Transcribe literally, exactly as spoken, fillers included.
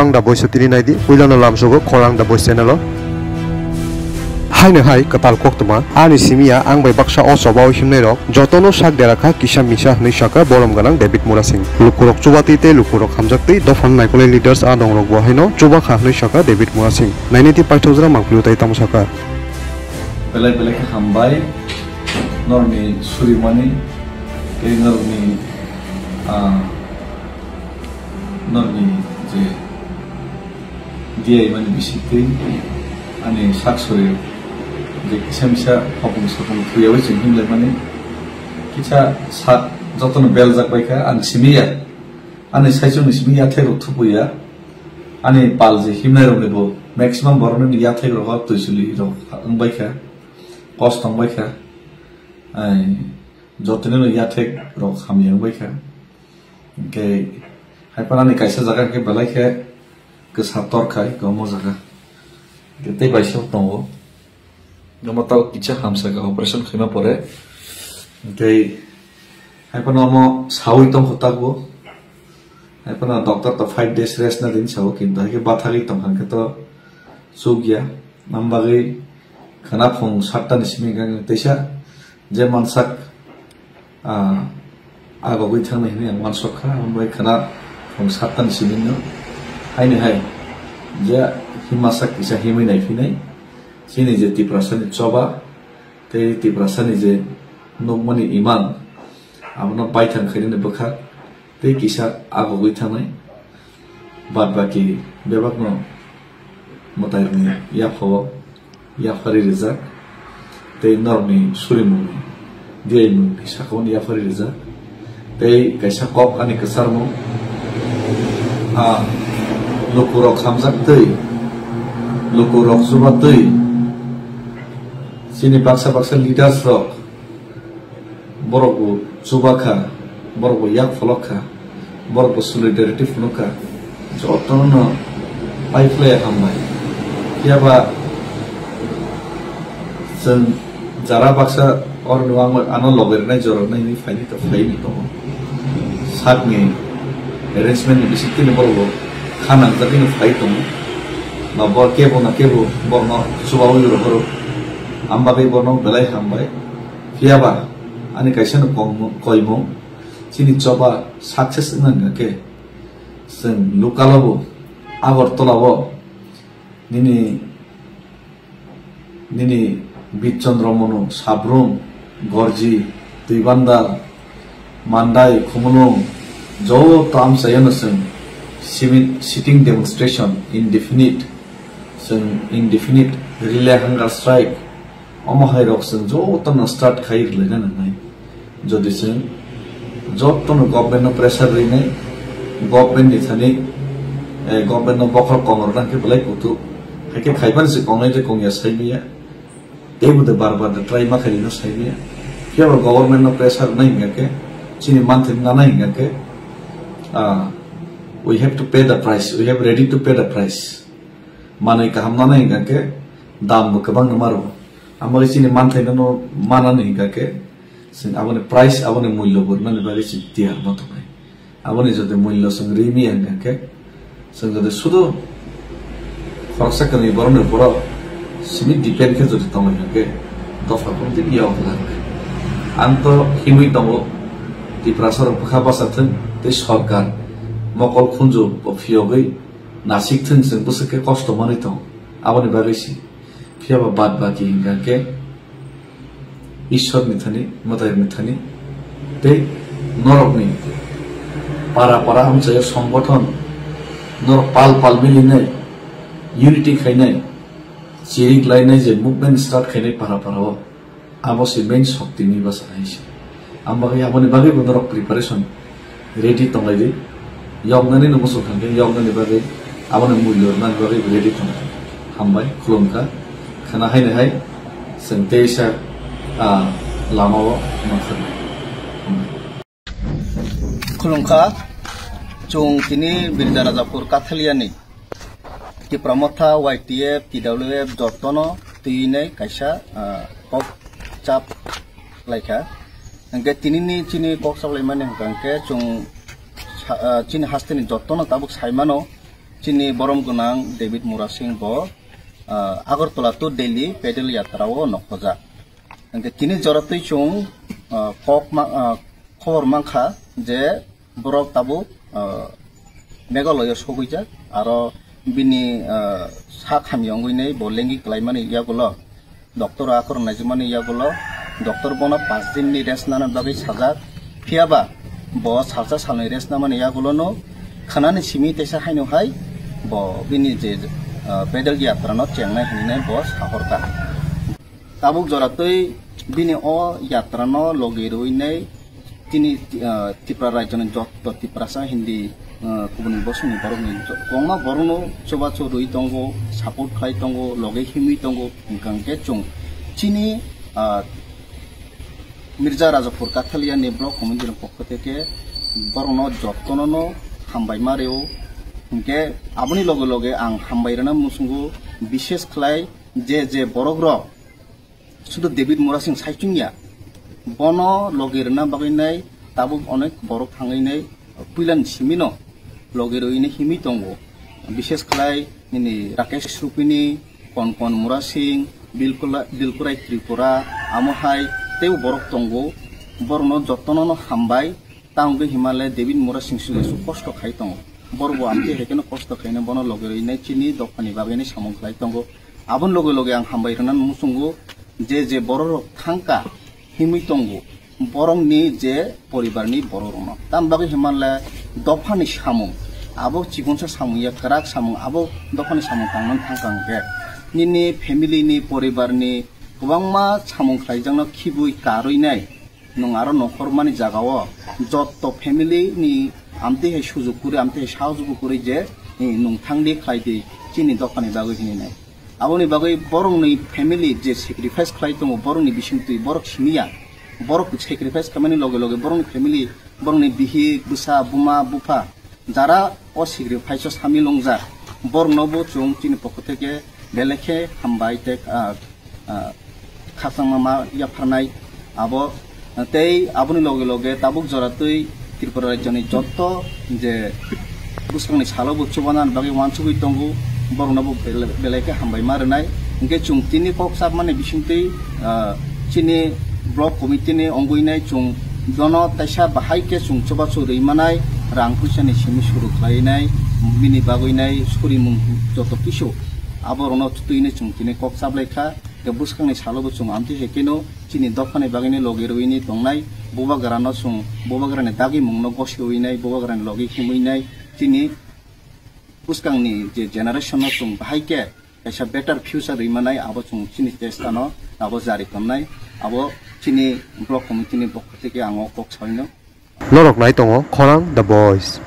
Ang da boisa tini naidi, puilano lamsogo Khorang da bois channel o. Haino hai kwtal koktwma, ani simi ya ang bai baksa o choba o himnai rok, jotono sak dera kha kisa misa hwnwi sakha borom gwnang David Murasing. Lukurok chubatwi tei lukurok hamjaktwi dophano naikolnai leaders a dongrok bo haino chuba kha hwnwi sakha David Murasing. Nainai tei paithakjra mangpili o tai tamo sakha. Belai belai khe hambai norokni surimani tei norokni, ah, norokni je diyaimani bisingtwi ani sak sori je kisa misa hopung sopung thuyaui chwng himlaimani kisa sak jotono beljak baikha ang simi ya. Ani saichung ni simi yathai rok thupu ya. Ani pal je himnai rok ni bo maximum borok ni yathai rok twi suli rok wng baikha. Kos tong baikha. Ai, jotoni no yathek rok hamya wngbaikha. Hingke haiphano ani kaisa jaga hingke belai khe kwsa torkhai, omo jaga. Hingke tei baisa tongo. Omo tao kisa hamsaka operation khaima pore. Hingke haiphano omo sawi tongkha tabuk. Haiphano doctor to five days rest na din sao, kintu haikhe bathagwi tongkha hingke to chukya. Am bagwi khwna phung satta ni simi hingka teisa je mansak, ah, agogwi thangnai hinwi ang uansuk kha, abo bai khwna phung satta ni simi no haini hai je himma sak kisa himwi nai phinai chini je Tiprasa ni choba tei Tiprasa ni je nukmani imang abono baithang khainani bwkhak tei kisa agogwi thangnai. Bad baki bebakno mwtairokni yaphao yaphari rijak, tei norokni surimungni diyaimungni sakao yaphari rijak, tei kaisa kok ani kwcharmung, a lukurok hamjaktwi, lukurok chubatwi, chini baksa baksa leaders rok, borok bo chuba kha, borok bo yak pholok kha, borok bo solidarity phunuk kha, jotono no pai phlai hambai. Phiya ba chwng jara baksa oro no ang ano loge rwnai jora rwnai hinwi phaini to phaini tongo. Sakni arrangement ni bisingtwi ni borok bo kha nangjagwi no phai tongo. Ba bo kebo na kebo borokno chubaui rohoro. Am bagwi borokno belai hambai. Phiya ba ani kaisa no kongmo-, koimung, chini choba success wngna hingka khe, chwng local o bo, Agartala o, nini, nini Bidchandra Manu, Sabrum, Gorji, Twibandal, Mandai, Khumulwng, joto amchaiyano chwng simi-, sitting demonstration, indefinite, chwng indefinite relay hunger strike, omo hai rok chwng jotono start khai rwlaina nangnai. Jodi chwng jotono government no pressure rinai, government ni thani, eh, government no bokhorok kong rwna hwnkhe belai kutuk. Haikhe khaibani se kongnai de kongya saimanya. Teibo de bar bar de try ma khailino saimanya. Phiya ba government no pressure rwnai hwnkhe, chini manthai nanai hwnkhe, ah, we have to pay the price, we have ready to pay the price. Manwi kaham nanai hwnkhe dam bo kwbang no maro. Amo chini manthai no manani hwnkhe chwng aboni price, aboni mullo bo rwnani bagwi chwng tiyar no tongnai. Aboni jodi mullo chwng ri miya hwnkhe chwng jodi sudu khoroksa kwnwi borokni borok simi depend khe jodi tongwi hwnkhe dopha kung tini yok lang. Ang to himwi tongo Tiprasa rok bwkha basa thwng tei sorkar mokol khunju bo phiyogwi nasik thwng chwng bwswk khe kosto manwi tong aboni bagwi si. Phiya ba bad baki hingka khe Ishwar ni thani, mwtai ni thani tei norok ni para para amchaya songgothon norok pal pal milinai unity khainai chirik lainai je movement start khainai para para o. Abo se main shokti ni bwsa hai se. Ang bagwi aboni bagwi bo norok preparation ready tonglai di. Yoknani no muchung thangkhe yoknani bagwi aboni mulyo rwnani bagwi bo ready tonglai. Hambai, khulumkha. Khana haini hai chwng teisa, ah, lama o mankhornai. Hambai. Khulumkha, chwng tini Birja Rajapur Kathaliani Tipra Motha, Y T F, T W F jotono twi nai kaisa, ah, kok chap laikha. Hingke tinini chini kok chap laimani hingka hingke chwng sa-, ah, chini hasteni jotono tabuk saimano, Chini borom gwnang David Murasing bo, ah, Agartala to Delhi pedal yatra o nokhojak. Hingke tini joratwi chwng, ah, kok ma-, ah, khobor mankha je borok tabuk, ah, Meghalaya sogwijak, aro bini, ah, sak hamya wngwi nei bo lengwi klaimani yagulo. Doctor o akhor naijimani yagulo, doctor bono pash din ni rest nana bagwi sajak. Phiyaba bo salsa salnwi rest namani yagulono khwnani simi teisa haino hai bo bini je, ah, pedal yatra no chengnai hinwi bo sahorkha. Tabuk joratwi bini o yatra no logi rwinai Tini, ah, Tripura rajyoni jotto Tiprasa Hindi, ah, kubuni bosongni borokni jo-, kwbangma borokno chubachu rwi tongo, support khlai tongo, loge himwi tongo, hwnkha hwnkhe chwng chini, ah, Mirza Rajapur Kathalia ni block committee ni pokho theke borokno jottono no hambai ma rw-o. Hwnkhe aboni loge loge ang hambai rwna muchungo, bishes khlai je je borok rok Sudu David Murasing saichung ya, bono logi rwna bagwi nai tabuk onek borok thangwi nai puilani simi no logi rwui nai himwi tongo. Bishes khlai nini Rakesh Rupini, Konkon Murasing, Bilkula-, Bilkurai Tripura, amo hai teibo borok tongo. Borokno jotono no hambai. Tamo wngwi hima le David Murasing sile su kosto khai tongo. Borok bo amtwi hai kheno kosto khaina bono logi rwinai chini dophani bagwi nai samung khlai tongo. Aboni loge loge ang hambai rwna muchungo je je borok rok thangka himwi tongo, borokni je poribarni borok rokno. Tamo bagwi hima le dophani samung, abo chikonsa samung ya kwrak samung, abo dophani samung tangmani thangka hwnkhe nini family ni poribarni kwbangma samung khlaijakno khibwi karwi nai. Nwng aro nokhor mani jagao jotto family ni amtwi hai sujuk kwrwi, amtwi hai sahojok kwrwi je, eh, nwng thangdi khlaidi chini dophani bagwi hinwi nai. Aboni bagwi borokni family je sacrifice khlai tongo, borokni bisingtwi borok simi ya. Borok sacrifice khaimani loge loge borokni family, borokni bihik, bwsa, buma, bupha, jara o sacrifice o samil wngjak, borokno bo chwng chini pokho theke belai khe hambai tei, ah, ah, khakchangma ma yapharnai abo, ah, tei aboni loge loge tabuk jora twi Tripura rajyoni jotto je bwskangni salo bo chubanani bagwi uansugwi tongo, borokno bo bele-, belai khe hambai ma rwnai. Hwnkhe chwng tini kok chapmani bisingtwi, ah, chini block committee ni ongwi nai chwng jono taisa bahai khe chwng chubachu rwi manai, rang puisa ni simi suru khlai nai, bini bagwi nai surimung joto kisu abo rokno twi nai chwng tini kok chap lai kha. Tei bwskangni salo bo chwng amtwi hai kheno chini dophani bagwi nai logi rwui nai tongnai, bubagra no chwng bubagra ni dagimung no gosi rwui nai, bubagra ni logi himwi nai, chini bwskangni je generation no chwng bahai khe kaisa better future rwi manai, abo chwng chini chesta no abo jari tonnai, abo chini block committee ni pokho theke ang o kok salino. Norok nai tongo Khorang The Voice.